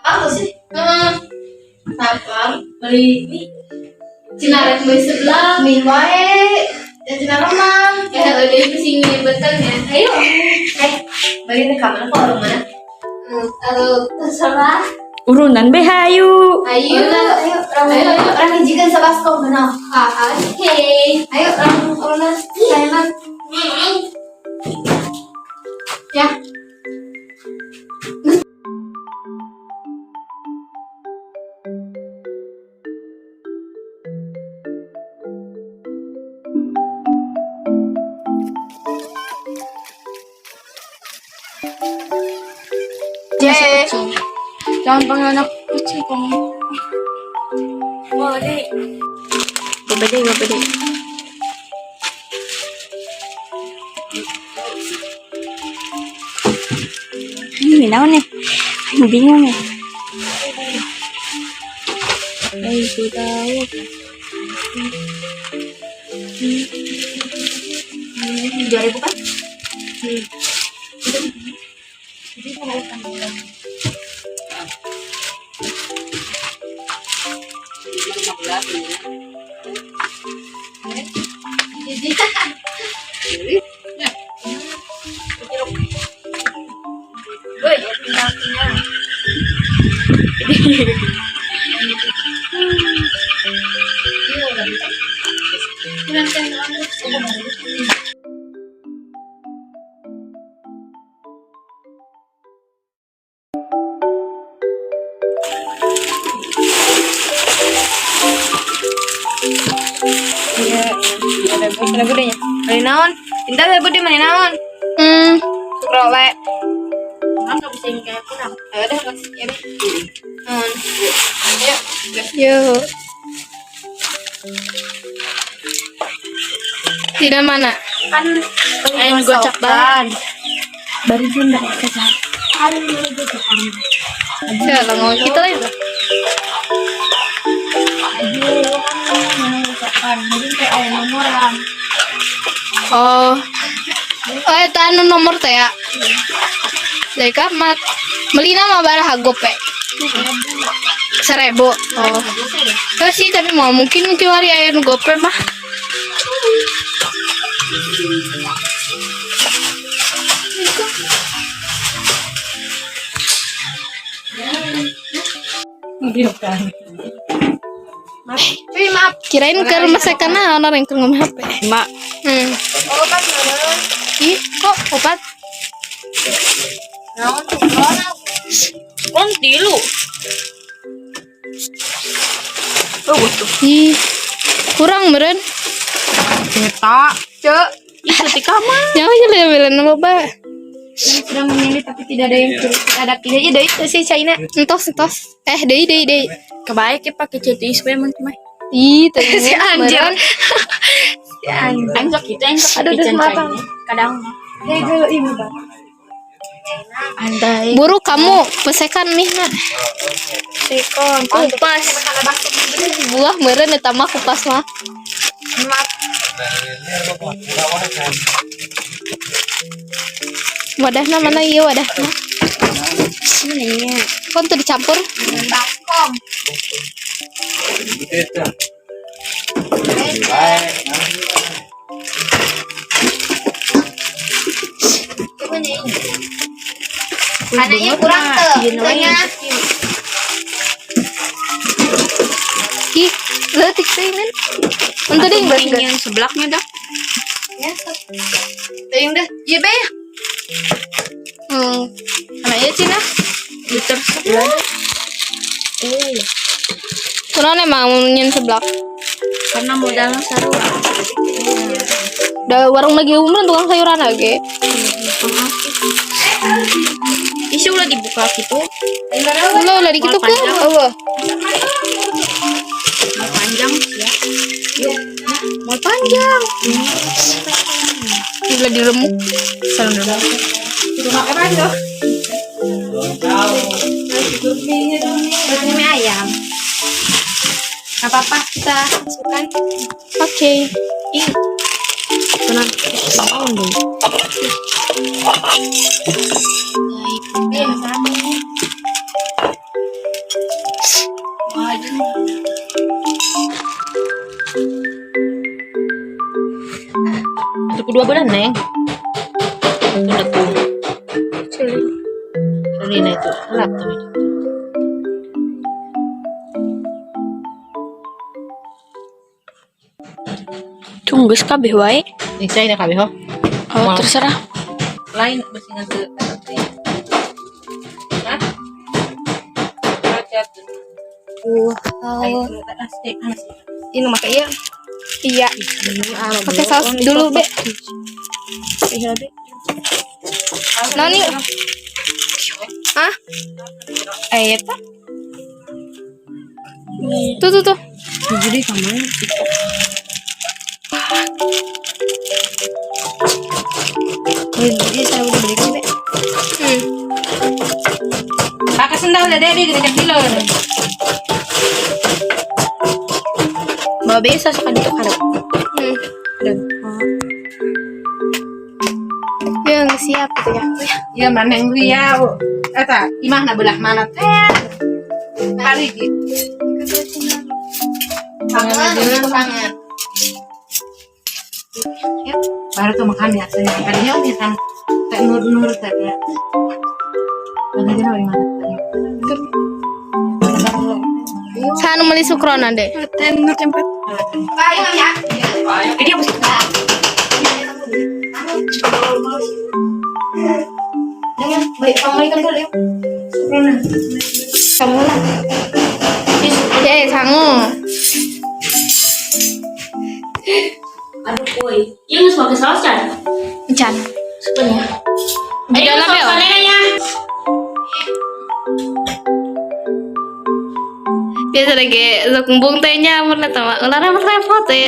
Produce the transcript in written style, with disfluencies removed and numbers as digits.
Apa sih? Sabar, beli mie. Cina rek beli sebelah. Mie wae. Dan cina remang. Ya, udah itu sini betulnya. Ayo. Eh, beli di kamar kok orang mana? Aduh, terserah. Urunan be hayu. Ayo. Ayo, orang Ayo, ayo. orang hijikan sabaskom mana? Ah, oke. Ayo, orang urunan saya Ya. Eh, Jangan panggil anak kecil kong. Boleh. Babade, babade. Ini naon nih? Aing bingung nih. Ay, sudah. 2.000 kan? Iya, ada budenya. Beli naon? Pintar ada bude mana naon? Sukrole. Nggak bisa yang kayak kurang. Ayo deh, Mas. Ya, Bi. Naon? Ayo. Yuk. Tidak mana? Kan Ayo gocap banget. Barisan mereka sah. Siapa ngomong kita lagi? Oh. Oh, eta anu nomor teh ya. Dari kamat. Melina mah baraha gope. 1.000. Oh. Terus sih tapi mau mungkin kiwari aya nu gope mah. Bi, maaf. Kirain ke rumah saya karena orang yang ngomong HP. Mak, Opat mana? Ih, kok opat? Naon sukrona? kon tilu. Oh, butuh. Ih, kurang meren. Cetak. Cek. Ih, ketika mah. Nyawa aja lebih nama ba. Sudah memilih tapi tidak ada yang tidak ada pilih. Iya, itu sih China. Entos, entos. Eh, deui, deui, deui. Kebaik ya pakai CTI supaya mun mah. Ih, tadi Si anjir. Si anjir. Aing sok kitu, aing sok Aduh, pican aduh, cai matang. ini. Kadang mah. Eh, dulu ibu, Bang. Andai. Buru kamu pesekan mih na. Sekon. Kupas. Buah meren eta mah kupas mah. Maaf. Wadahna mana ieu wadahna? Ini Kon teu dicampur? Baskom. Anaknya kurang tuh. Tanya. Ih, leutik teuing men. Untuk ding yang sebelahnya dah. Ya. Teuing deh. Iya, Be. Hmm. Anaknya Cina. Liter sebelah. Eh, Kunaon emang nyen seblak? karena modalnya sarua. Da warung lagi umur tukang sayuran lagi. Isi ulah dibuka gitu. Ulah ulah dikitu ke. Eueuh. Mau panjang ya. Yuk, mau panjang. Ulah diremuk. Salam dulu. Rumah apa tuh? Buat mie ayam. Gak apa-apa, kita masukkan. Oke. Tenang. Oh, dulu. Itu kedua bulan, Neng. Udah tuh. Ini itu. Alat tuh. Tunggu kabeh wae. Ini saya kabeh ho. Oh, terserah. Lain bersihkan ke Hah? Ini make iya. Iya. Pakai saus dulu, Be. Noni. Hah? Eta. Tuh tuh tuh. Jadi kamar. Ini saya udah beli kan, Be. Pakai sendal deh, Dedi, gede kecil. Bawa biasa suka ditukar. Ya, nggak siap gitu ya. Ya mana yang ya, eta imah na belah mana teh? Kali gitu. Tangan tangan. Baru tuh makan biasanya. Tadinya udah kan teh nur nur teh. Mana mana? Sanu meuli sukrona, Dek. Nur tempat. Ya, sangu. Aduh, koi. Iya nggak pakai saus kan? Encan. Sebenarnya. Di dalam ya? Biasa lagi sok embung teh nya mun eta mah ulah repot-repot teh.